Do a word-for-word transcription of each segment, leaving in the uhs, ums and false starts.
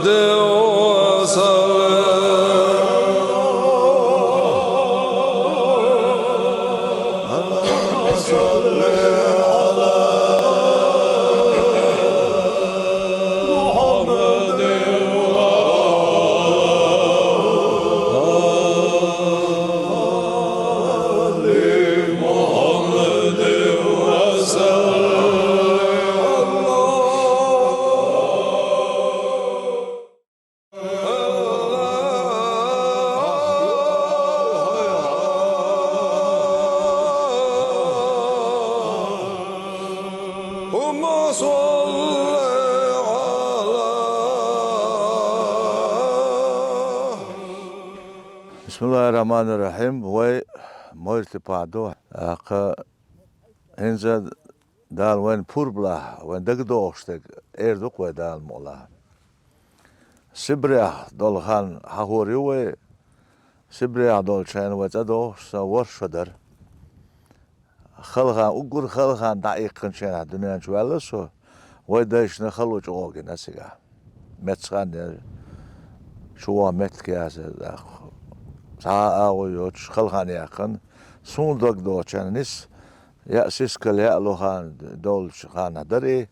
اللهم صل على. Бисмиллахир-рахманир-рахим. Вай майра тӀепагӀа ду. ТӀаккха хӀинца Дала вайна пурба лахь, вайна дагадогӀуш дерг эр ду-кх вай, Дала мукъ лахь. Сибрех долу хан хьахор ю вай. Сибрех долчу хенахь вай цӀа догӀуш сан ворхӀ шо дара. Хала хан, уггар хала хан дӀаиккхинчу хенахь дуьнен чу ваьлла со, вай дайшна хало чӀогӀа гина цигахь. Меца хан яра, чу ваха меттиг яцара, тӀаккха цхьа а агӀо йоцуш хала хан яьккхина. Суна дог доцучу хенахь нис, яа сискал, яа ло хан долчу ханахь дара и.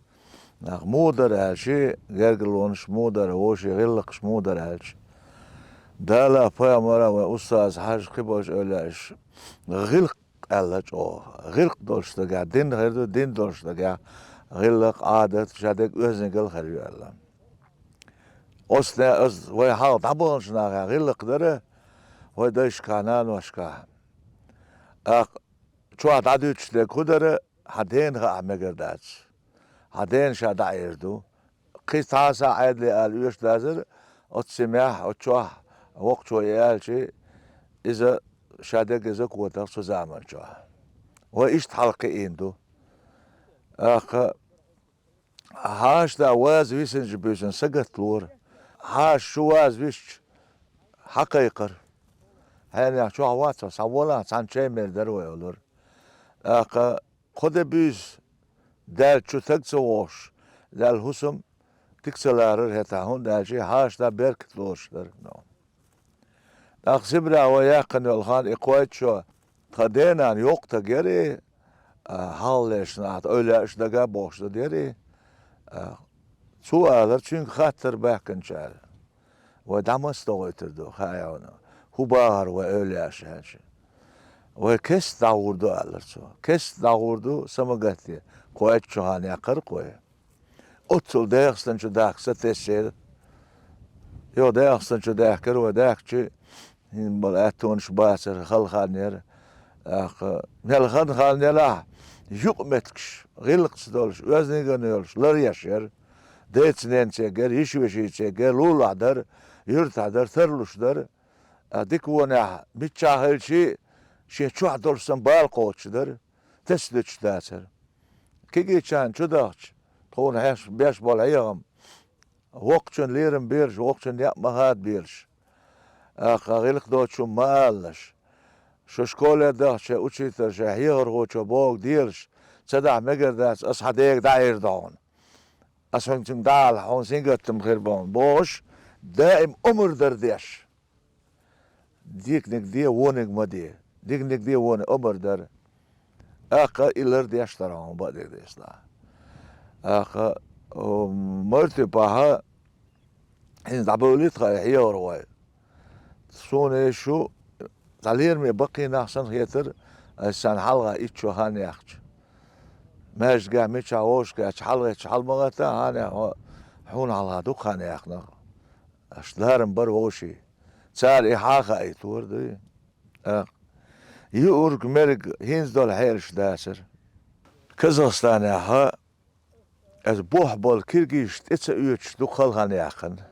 Нах муха дара аьлча, гергарлонаш муха дара, вовшийн гӀиллакхаш муха дара аьлча. Дала, пайхамара, вайн устаза, хьажа, кхиболчу эвлаяаша гӀиллакх аьлла чӀогӀа. ГӀиллакх долчу стагехь дин хир ду, дин долчу стагехь гӀиллакх, Ӏадат, шадерг оьздангалла хир ю аьлла. Оцу де-, оцу вай хьалха дӀабаханчу нахехь гӀиллакх дара вай дайшкахь, наношкахь. ТӀаккха чохь дӀадуьтуш дерг хӀун дара, хьан дена хаа мегар дац. Хьан дена ша дӀаэр ду. Кхин цхьа а схьа Ӏедале ала оьшуш дазара, оцу цемехь, оцу чохь воккхачо и аьлча, иза шадерг иза котахь цу заманчохь. Вай иштта хьалакхиийна ду. ТӀаккха хьаша да ваза висинчу буьйсанна сагатдора. Хьаша шу ваза висча, хьакхайкхара. Хьенех чохь вац хьо, схьаволахь, цхьана чай мер дара вай олура. ТӀаккха кхо де буьйса даьллачу стаг ца вогӀуш, Далла хӀусам дика ца ларара хӀетахь, хӀунда аьлча хьаша да беркат лоруш дара. ТӀаккха Сибрех вай яьккхина йолу хан и кхойтта шо, тхан денан йоккха стаг яра и, а, хьалхалерчу нахах эвлаяаша дага а бохуш дан дара и. А, цо алара, цуьнга хаттар баьхкинчара: «Вай дӀа маца догӀуьйтур ду, хаьий хьуна, хӀун бахара вай эвлаяаша?» аьлча. «Вай кеста дӀагӀур ду», — алара цо. «Кеста дӀагӀур ду, самагатде, кхойтта шо хан яьккхира-кх вай». Оццул ДегӀастан чу дахка сатесира. Йо, ДегӀастан чу даьхкира вай, даьхкича, хӀинца болу аьттонаш бацара, хала хан яра. ТӀаккха мел хан, хан елахь, юкъаметтигаш, гӀиллакхца долуш, оьздангалла йолуш, ларъеш яра. Деца-ненаца эгира, йиша-вешица эгира, лулахь дара, юьртахь дара, тарлуш дара. А дика вонехь, миччахь хилча а, шен чохь долуш санна бала кхочуш дара, тасадуьтуш дацара. Кегийчарна чу дахча, тхуна хьеш беш болу хьехам, воккхачун лерам белаш, воккхачун некъ ма хадабелаш, тӀаккха гӀиллакх доцучун ма алалаш. Шу школе дахча, учитель, шайн хьехархочо бохург делаш ца дахь мегар дац, аса хьан дега дӀаэр ду хьуна. Аса хьуна цуьнга дӀаала, хьуна сингаттам хир бу хьуна, бохуш, даим омра дара деш. Деканиг де, вониг ма де. Диканиг де, вониг, омра дара. ТӀаккха и лардеш дара хьуна, бакъдерг дийцахь. ТӀаккха, о, майра тӀепахьа, хӀинца дӀабевлла тхан и хьехархой. Суна и шу цхьа лераме баккхий нах санна хетара, аса царна хьалха итт шо хан яьккхича. Маьждигехь мичахь вовшахкхетча, хьалагӀеттачу хьала ма гӀатта, хьан хьо-, хьуна хьалха ду-кх хан яьккхина нах. Аша ларам бара вовшийн. Цара и хьан а хаийтора дуй? ТӀаккха юург-мерг хӀинца долу хьелаш дацара. Казахстанехь аса бохь болу киргизаш тӀе ца оьцуш ду-кх хала хан яьккхина.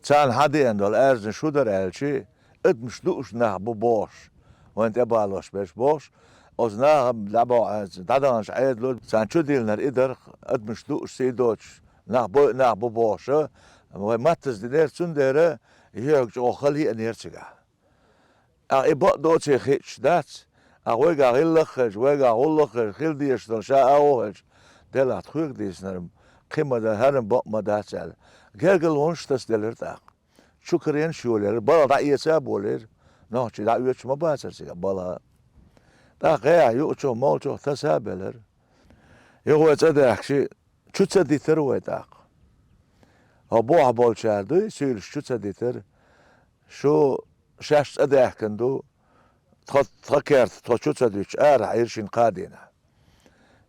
Царна хьан деана долу аьрзнаш хӀун дара аьлча, адамаш дууш нах бу бохуш, вайна тӀебалош берш бохуш, оцу наха дӀабохьу аьрзнаш, дӀадаханчу Ӏедало царна чу диллинарг и дара-кх, адамаш дууш, сий доцуш нах бу, нах бу бохуша, вай маттаза динера, цундела юьхьиг чӀогӀа хала еанера цигахь. ТӀаккха и бакъдоций хиъча дац, тӀаккха вайгахь гӀиллакх а хилча, вайгахь гӀуллакх а хилча, хила дезаш долу ша агӀо а хилча, делахь тхоьга дийцинарг кхин ма дац, хӀара бакъ ма дац аьлла. Гергарлонаш тасаделира тӀаккха. Чу каренаш йолаелира, балха дӀаэца а болийра. Нохчий дӀаоьцуш ма бацара цига балха. ТӀаккха гӀеххьа юучух, молчух таса а белира. Юха вай цӀадаьхкача, чу ца дитира вай тӀаккха. Хьо бохьа болчара дуй, суьйлаш чу ца дитира. Шу шаьш цӀадаьхкина ду, тхо, тха керта, тхо чу ца дуьтуш, арахьа Ӏийра шин кхаа дийнахьа.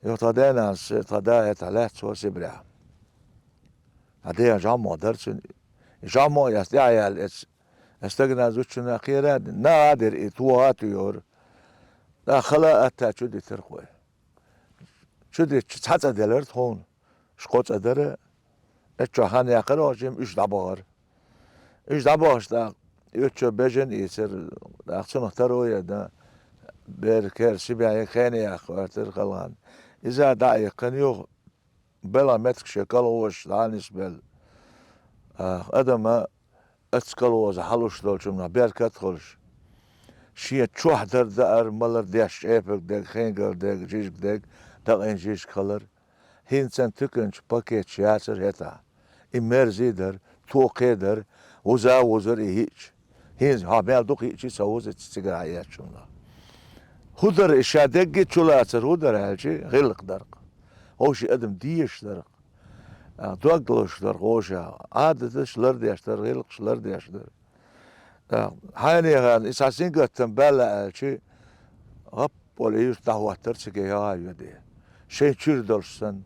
Юха тха даь-нанас, тха да хӀетахь лаьцна вара Сибрехь. Хьан дегӀан жаммо дара цуьнан. И жаммо а эцна, тӀаьхьа яьлла эцна, стагана зудчунна кхера а дина, наха а дира и, тоха а туьйхира. ТӀаккха хала а атта чу дитира-кх вай. Чу дитча, цхьа цӀа делира тхуна. Шу кхо цӀа дара. Эццахь хан яьккхира оха жима, уьш дӀабахара. Уьш дӀабахача тӀаккха, оццо бежан ийцира, тӀаккха цунах таро яьнна, бер-кер, сибе яьнна, хене яккха гӀоьртира хала хан. Иза дӀа а яьккхина юха, белхан меттиг шен колхозашка дӀа а нисбелла. Ах, адам а оцу колхоза хьалуш долчунах беркат а хуьлуш, шен чохь дар даар, малар деш, чӀепиг дег, хингал дег, жижиг дег, дакъийна жижиг хилар. ХӀинца туьканчу пакеташ яцара хӀетахь. И мерза а дара, токхе а дара, вуза а вузара и хӀиъча. ХӀинца хьо мел дукха хӀиъча а ца вуза цигара хьаэцначунах. ХӀун дара и ша дегги чулацар, хӀун дара аьлча, гӀиллакх дара-кх. Вовшийн адам дезаш дара-кх. А, дог лозуш дара-кх вовшех. Ӏадаташ лардеш дара, гӀиллакхаш лардеш дара. ТӀаккха хьайнехана и цхьа сингаттам баьлла аьлча, гӀап а волу и юьрт дӀахӀоттара цига яха а йоьде. Шайн чуьра долуш санна.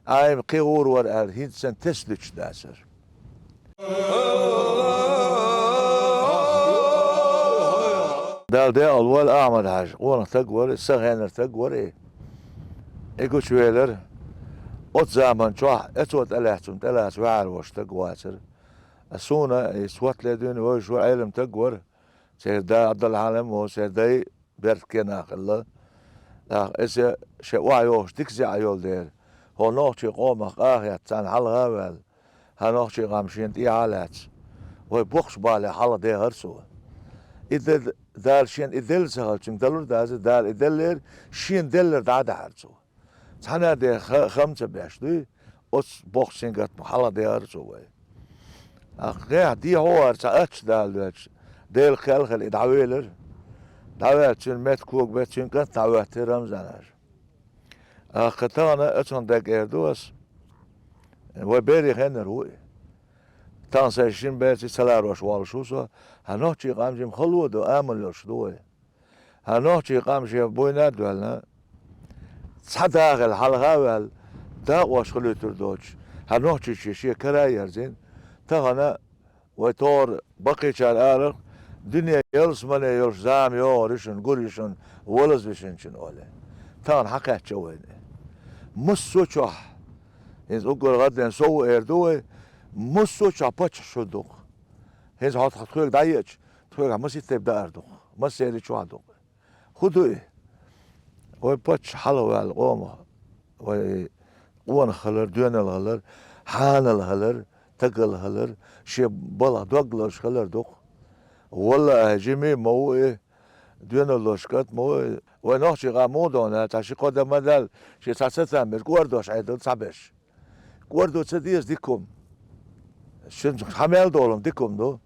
Ӏайма кхин гӀур вара аьлла, хӀинца санна тесна дуьтуш дацара. Дала декъала войла Ахьмад-Хьаьжа, къонах стаг вара, сан хенара стаг вара и. И гучувелира. Оцу заман чохь эцо тӀелаьцна, тӀелаца ваьхьар волуш стаг вацара. Ас суна и схьале дуьйна вевзаш вара, Ӏелам стаг вара. Церан да Ӏабдулхьалим а ву, церан дай Беркенах хилла. ТӀаккха иза шен охьайогӀуш дика зӀе йолу дела, хӀокху нохчийн къомах къахетта царна хьалха а ваьлла, хӀара нохчийн къам шена тӀехьа а лаьцна, вай боккхачу балех хьалха дехара цо. И де Дала шена и делла ца хилча, далур дац, Дала и деллера, шена деллар дӀа а дахьара цо. Цхьана а де ха-, хам ца беш дуй, оцу боккхачу сингаттамах хьалха дехара цо вай. ТӀаккха гӀеххьа дехьо а вара цхьа ачча Дала доьлча, Делан кхел а хилла и дӀавелира. ДӀаваьлча цуьнан метта кога беъча, цуьнан кӀант дӀахӀоьттира Рамзан-Хьаьжа. ТӀаккха тахана оцунна дага эр ду ас, вай берийн хеннара ву и. Тахана сайн шина берций ца ларош воллуш ву со, хӀара нохчийн къам жима хало а ду, амал йолуш ду вай. ХӀара нохчийн къам шен буйна а доьллина, цхьа да хилла хьалха а ваьлла, дакъош хуьлуьйтур доцуш, хӀара Нохчийчоь шен кара а ерзийна, тахана вай тохара баккхийчара аларх, дуьне ялсамане йолуш зама йогӀур ю шуна, гур ю шуна, валаза висинчун олий. Тахана хьакхаьчна вайна. Массо а чохь, хӀинца уггар гӀаддина сов а эр ду вай, массо а чохь паччахьаш хӀун ду-кх. ХӀинца хьо тхоьга дӀаеача, тхоьгахь масийтта тайпа даар ду-кх, массеран чохь ду-кх. ХӀун ду и? Вай паччахь хьалхаваьлла къомах, вай къонах хилар, доьналла хилар, хьанала хилар, тагала хилар, шен балха дог лозуш хилар ду-кх. Валлахьи, жима а ма ву и, доьналла лозуш кӀант а ма ву и. Вай нохчийн къам муха догӀу аьлча, цхьа ши-кхо дан ма даьлла, шен цхьа сацам беш, кӀордош Ӏедал цхьаберш. КӀордо ца деза дика хӀума. Шуна хьан мел долу хӀума дика хӀума ду?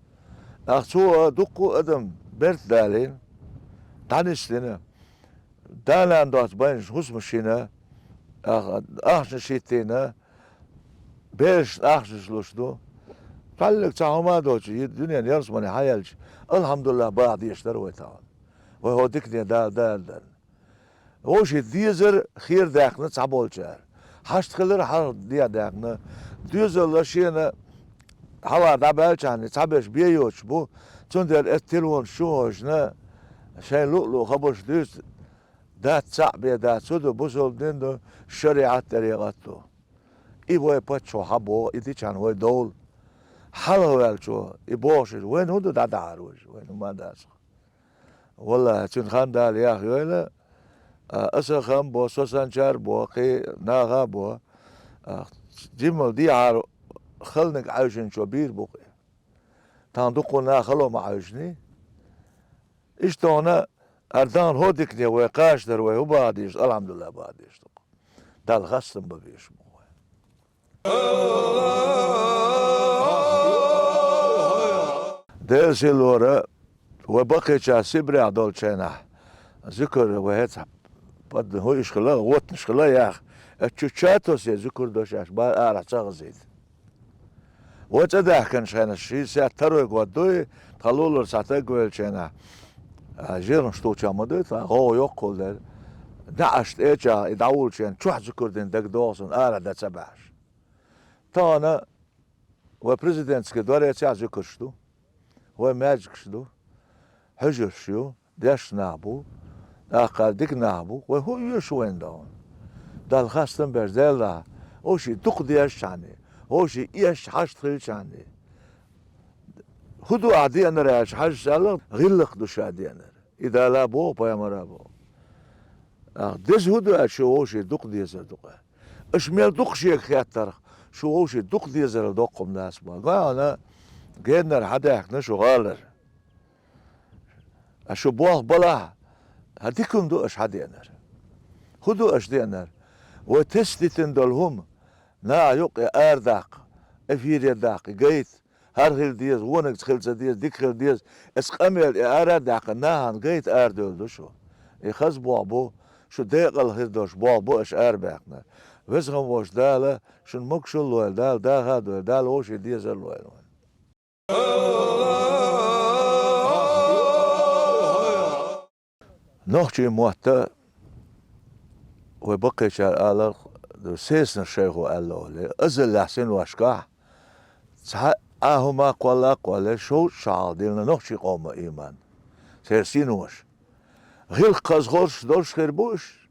ТӀаккха цо дуккха а адам берта далийна, дӀанисдина, да-нана доцу байнаш хӀусамаш йина, тӀаккха ахчанаш хӀиттийна, берашна ахчанаш луш ду. Цхьаллиг цхьа хӀума а доцуш, и дуьненан ялсамане хьаелча, алхьамдулиллахӀ баха дезаш дара вай тахана. Вай хӀокху дикане Дала даларна. Вовшийн дезар хера даьккхина цхьаболчара. Хьашт хилар хьалха дехьа даьккхина. Доьзалла шена хьалха дӀабаьллачхьана цхьаберш бен йоцуш бу. Цундела эцу телефонаш чу а хевшина, шайна луъу-луъу хабарш дуьйцу, дац цхьаъ бен дац, хӀун ду, бусалба дин ду, шариӀат, тӀарикъат ду. И вай паччахьо хьан боху, и дичхьана вай довла. Хьалхаваьллачо и бохуш иза, вайна хӀун ду дӀадахьар важа, вайна хӀума а дац. Валлахьи, цуьнан хан Дала яха йойла, а, аса а хам бо, со санчара а бо, кхин наха а бо. А, жиммал дехьара халниг Ӏаьвшинчо бийр бу-кх и. Тахана дуккха наха хало ма Ӏаьвшиний. Иштта хӀуна, ара тахана хӀо дикане вай кхачадар вай хӀу баха дезаш, алхьамдулиллахӀ баха дезаш ду-кх. Далла хастам бан безаш бу вай. Дела сийлора, вай баккхийчара Сибрехь долчу хенахь, зуькар вай хӀецахь, пад-, хӀуъуш хила, гӀоттанаш хила яха, оцу чу чатосе зуькар до шаьш, бара арахь ца хазийта. Вай цӀа даьхкинчу хенахь, ши сет тарой год дуй, тхан лулара цхьа таг веллачу хенахь, а, жирханаш тухучохь ма дуй, тхан гӀовгӀа йоккхул дара. НеӀарш тӀечӀагӀ и дӀавуллучу хенахь, чохь зуькар дина дагадогӀу суна, арахь дан ца баьхьаш. Тахана вай президентский дворецехь зуькарш ду, вай маьждигаш ду, хьуьжарш ю, дешна нах бу, тӀаккха дика нах бу, вай хӀун оьшу вайна догӀу? Далла хастам беш, Делла, вовший дукха дезачхьана, вовший эшча хьашт хилчхьана. ХӀун ду ахь деанар аьлча, хьажа аьлла, гӀиллакх ду ша деанар. И Дала боху, пайхамара боху. Ахь деза хӀун ду аьлча, шу вовший дукха дезар ду-кх. Аша мел дукха шега хеттарх, шу вовший дукха дезарал доккхум дац боху. Гой хьуна, геннара хьадаьхкина шу гӀалара. Аш шу болх балахь, хьан дика хӀума ду аша хьан деанар? ХӀун ду аша деанар? Вай тесна дитина долу хӀума, наха юккъе арадаккха, эфире даккха, гайта, хӀара хила деза, вониг хила ца деза, дика хила деза, эс къамел и ара а даьккхина, нахана гайта арадевлла ду шу. И хаза болх бу, шу декъала хир долуш болх бу аша арабаьккхинарг. Веза хӀума волчу Дала шуна могушалла лойла, Дала даха а дойла, Дала вовшийн дезар а лойла вайн. Нохчийн мотт вай баккхийчара аларх, сесанаш шайхо аьлла олу, азаллехь синошкахь цхьа а хӀума кхолла а кхолле, шовзткъа шо хьалха диллина нохчийн къоман ийман. Церан синоша. ГӀиллакх хаза хорш долуш хир бу уьш,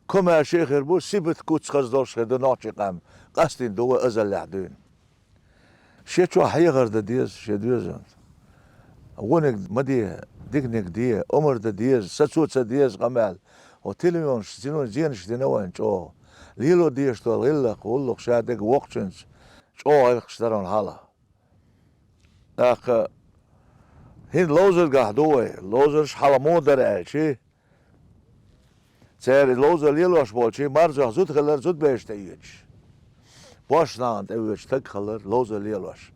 комаьрша хир бу, сибат куц хаза долуш хир ду нохчийн къам. Къастийна ду вай азаллехь дуьйна. Шен чохь хьехар дан деза шен доьзална. Вониг ма де, диканиг де, омра дан деза, сацо ца деза къамел. ХӀо телефонаш, зенаш дина вайна чӀогӀа. Лело дезаш долу гӀиллакх, гӀуллакх ша дерг воккхачуьнца чӀогӀа гӀиллакхаш дара хьуна хьалха. ТӀаккха хӀинца ловзаргахь ду вай, ловзарш хьалха муха дара аьлчи, церан и ловзар лелош болчий марзош зуда хилар зудабераш тӀеоьцуш. Бошнахана тӀеоьцуш таг хилар ловзар лелош.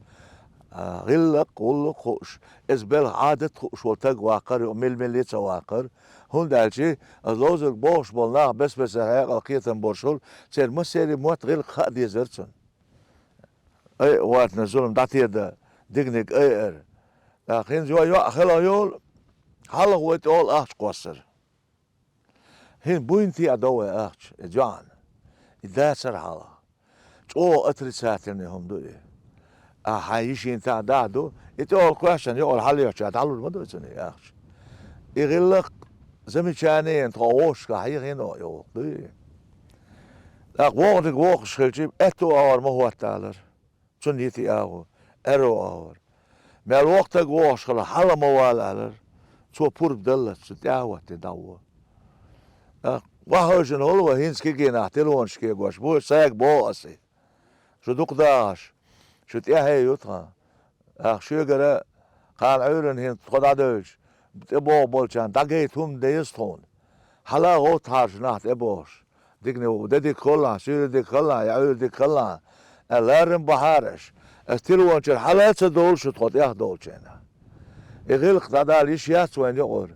А, гӀиллакх, гӀуллакх хууш, иза белхан Ӏадат хууш волу таг ваккхар, юкъа мила-мила а ца ваккхар, хӀунда аьлча иза ловзарг бохуш болу нах бес-бесара хьекъал, кхетам болуш хуьлу, церан массеран мотт, гӀиллакх хаа дезара цунна. Ай а ватана зулам дӀатеда, диканиг айар. ТӀаккха хӀинца йо-, йоӀ хила йолу, хьалха вай тӀехула ахча кхоссар. ХӀинца буйна тӀе а до вай ахча, и жоьӀна. И дацара хьалха. ЧӀогӀа отрицательный хӀума ду и. Ахьа хьайн йишина тӀехь дахь ду, и тӀехула кхоьссина, юкъара хьалаоьхучохь дӀалур ма ду цунна и ахча. И гӀиллакх, замечание тхо вовшашкахь хьехийна а йоху дуй. ТӀаккха вогӀург вохуш хилча, аьтту агӀор ма хӀотта алара. Цунна йити агӀо, аьрру агӀор. Мел воккха таг вогӀуш хилла, хьала ма вала алара. Цо пурба даллалц, цу тӀе а хӀоттий дӀагӀо. ТӀаккха охьахевшина хӀума вай хӀинца кегий нах телефонаш кегош бу, сайга боху аса. Шу дукха дахаш, шу тӀаьхье ю тхан. Ах, шуьгара кхана Ӏуьйранна хӀинца тхо дӀадевлча, тӀебогӀу болчарна дӀагайта хӀума деза тхуна. Хьала а гӀовттахьара шу нах тӀебогӀуш. Дикане ву, де дика хилла, суьйре дика хилла, я Ӏуьйре дика хилла, аьлла, ларам бахьара аша. Аса телефон чуьра хьала а ца довлу шу тхо тӀех долчу хенахь. И гӀиллакх дӀадала йиш яц вайна юкъара.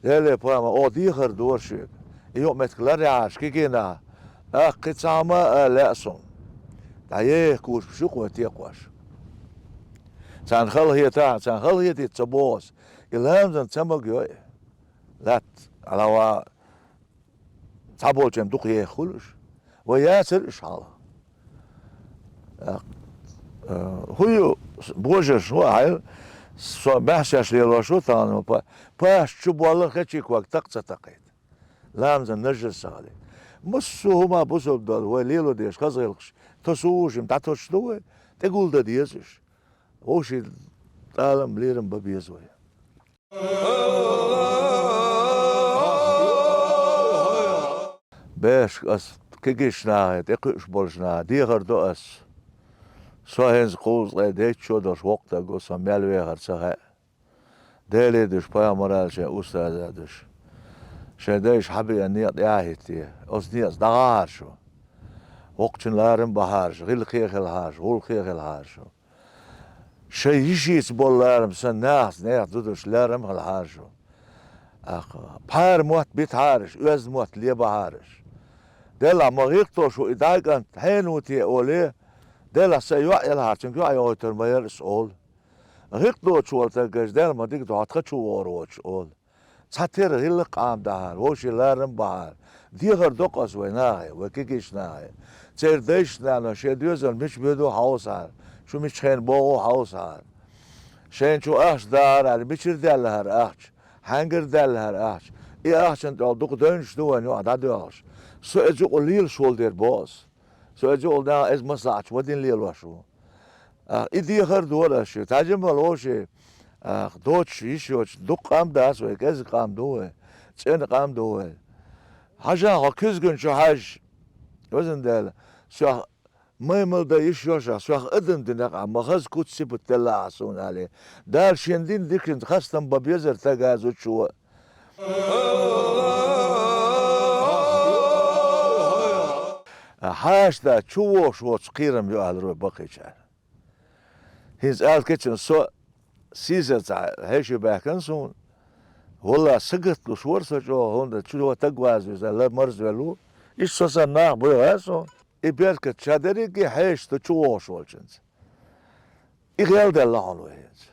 Деле, пайхамар, оха дехар дора шуьга. И юкъаметтиг ларъяхьарш кегий нах, тӀаккха кхин цхьа хӀума а ала лаьа суна. ДӀаеха кучаш ю-кх вай текхош. Царна хала хетахь, царна хала хетийта ца боху аса. И ламазан ца магайо и. Латта, Ӏалава, цхьаболчарна дукха еха хуьлу уьш. Вай яцара уьш хьалха. ТӀаккха, э, хӀун ю, божарш хӀун а хьайла, со баьхьсеш лелош ву тахана, па-, паш чу боллар хечи ког такха ца такхийта. Ламазан нажас ца хилийта. Массо а хӀума бусалба долу вай лело дезаш хаза гӀиллакхаш, тосуш, дӀатосуш ду вай, тӀегулдан деза уьш. Вовшийн тӀалам, лерам бан беза вай. Бешка ас кегийчу нахе, тӀекхуьуш болчу нахе дехар до ас. Со хӀинца кхузткъе дейтта шо долуш воккха стаг ву, сан мел вехар ца хаьа. Деле дуьш, пайхамара шен устаза дуьш. Шайн дайша хьабеана некъа тӀе а хӀиттий, оцу некъаца дӀагӀахьара шу. ВоккхагӀчун ларам бахьара шу, гӀиллакхе хилахьара шу, гӀуллакхе хилахьара шу. Шайн йишийца болу ларам санна, нахаца, нехан зударшца ларам хилахьара шу. Аха, пхьара мотт битахьара шу, оьзда мотт лебахьара шу. Делахь ма гӀиллакх долуш ву и дӀа кӀант, хьенан ву те олий, делахь сайн йоӀ елахьара, цуьнга йоӀ яхийтур ма яра ас олу. ГӀиллакх доцуш волу стаг гаш, делахь ма дика ду хьо тхан чу вогӀур воцуш олу. Цхьатерра гӀиллакх Ӏамадахьара, вовшийн ларам бахьара. Дехар до-кх ас вайн нахе, вайн кегийчу нахе. Церан дайша-наноша шен доьзална мича боьду хьовсахьара, шу мича хенахь богӀу хьовсахьара. Шайна чу ахча дахьара аьлла, мичара даьлла хӀара ахча, хьаьнгара даьлла хӀара ахча. И ахчана тӀехула дукха девнаш ду вайн юкъахь дӀадоьлхуш. Со иза юкъа лелаш волу дера боху ас. Со иза юкъа наха иза маслаӀаташ ма дина лелош ву. А, и дехар дора ас шуьга. Тхьажимма вовший, а, доцуш йиш йоцуш дукха къам дац вай, кӀезиг къам ду вай, цӀена къам ду вай. Хьажахь хьо куьзгана чу хьаьжча, везан Дела, сох маймал дан йиш йош ахь, сох адам динарг ахь, ма хаза куц-сипат делла ахь суна, аьлла. Дала шена дина диканца хастам бан безара стага зудчо. Хьаша дац, чу вогӀуш воцу кхерам ю аьлла вай баккхийчара. ХӀинца аьлла кечйина со сийсара цхьа хьеший баьхкина суна. Валлахь, сагатлуш вара со чӀогӀа, хӀунда чу стаг вазвеза, ла марзвелла ву. Иштта со санна нах буьйгӀа суна. И беркат ша дерриге хьешашца чу вогӀуш волчуьнца. И гӀелделла хьуна вай хӀинца.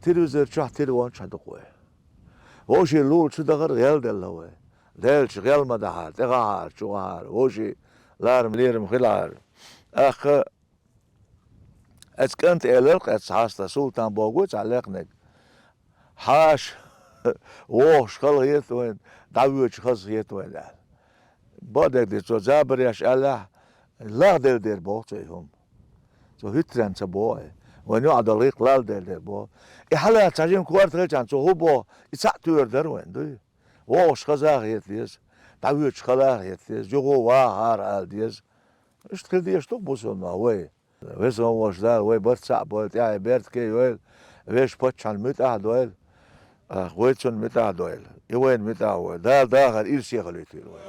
Телевизор чохь, телефон чохь ду-кх вай. Вовшийн лула чу дахар гӀелделла вай. Делча гӀел ма дахьара, тӀегӀахьара, чугӀахьара, вовшийн ларам-лерам хилахьара. ТӀаккха оцу кӀанта элира-кх, оцу хьаста Султан боху цхьа лекханиг. Хьаша вогӀуш хала хета вайна, дӀавоьдуш хаза хета вайна аьлла. Бакъдерг ду, цо забареш аьллехь, лагӀделла дера боху цо и хӀума. Цо хӀуьттаренна ца боху и. Вайн юкъахь долу гӀиллакх лагӀделла дера боху. И хьалаьцна цхьа жима корта хилчахьана, цо хӀун боху, и цхьаъ тоьар дара вайна, дуй? ВогӀуш хаза а хета деза, дӀавоьдуш хала а хета деза, юха вахахьара ала деза. Иштта хила дезаш ду-кх бусалба нах вай. Веза-воккхачу Дала вай барт цхьаъ бойла, тӀаьхье беркате йойла, вешан паччахьна муьтӀахь а дойла, а, вай цунна муьтӀахь а дойла. И вайна муьтӀахь а войла. Дала дахар ирсе хилийтийла вай.